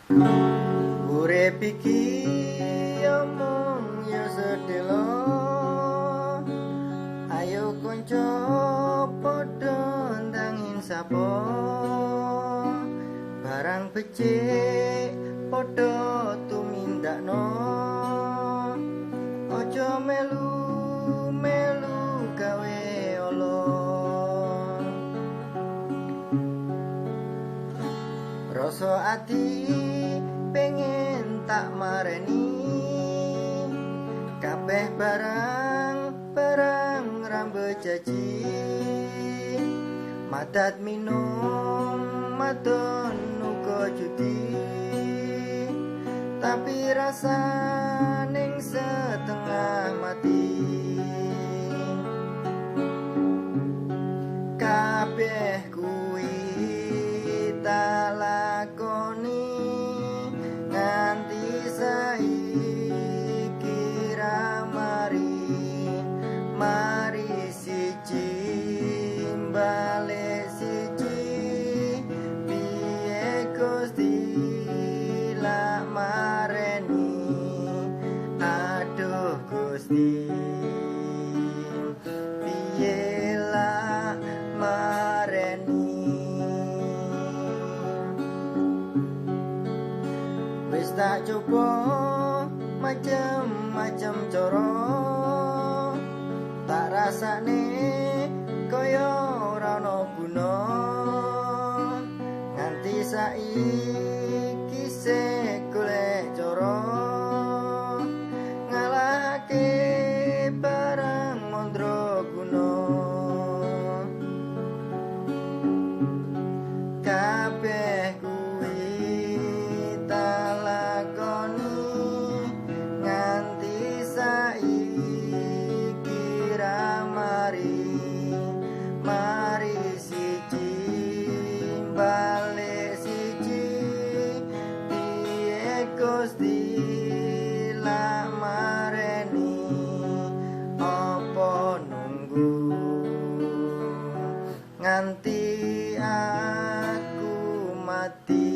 Urip iki omong ya sedelo. Ayo konco padha ndangin sapa. Barang becik padha tumindakno. Aja melu melu gawe ala. Rasa ati pengen tak mareni. Kabeh barang barang rambejaji. Madat minum madon uga judi. Tapi rasa ning setengah mati. Kabeh kuwi tak lakoni nganti saiki ra mari. Mari siji balik siji. Piye Gusti lak mareni. Aduh Gusti piye lak mareni. Wis tak coba macem-macem cara. Tak rasane kaya ora ana guna. Nganti saiki sik golek cara ngalahake barang mandraguna. Kabeh kuwi tak lakoni nganti saiki ra mari. Mari siji balik siji. Piye Gusti lak mareni. Apa nunggu nganti aku mati.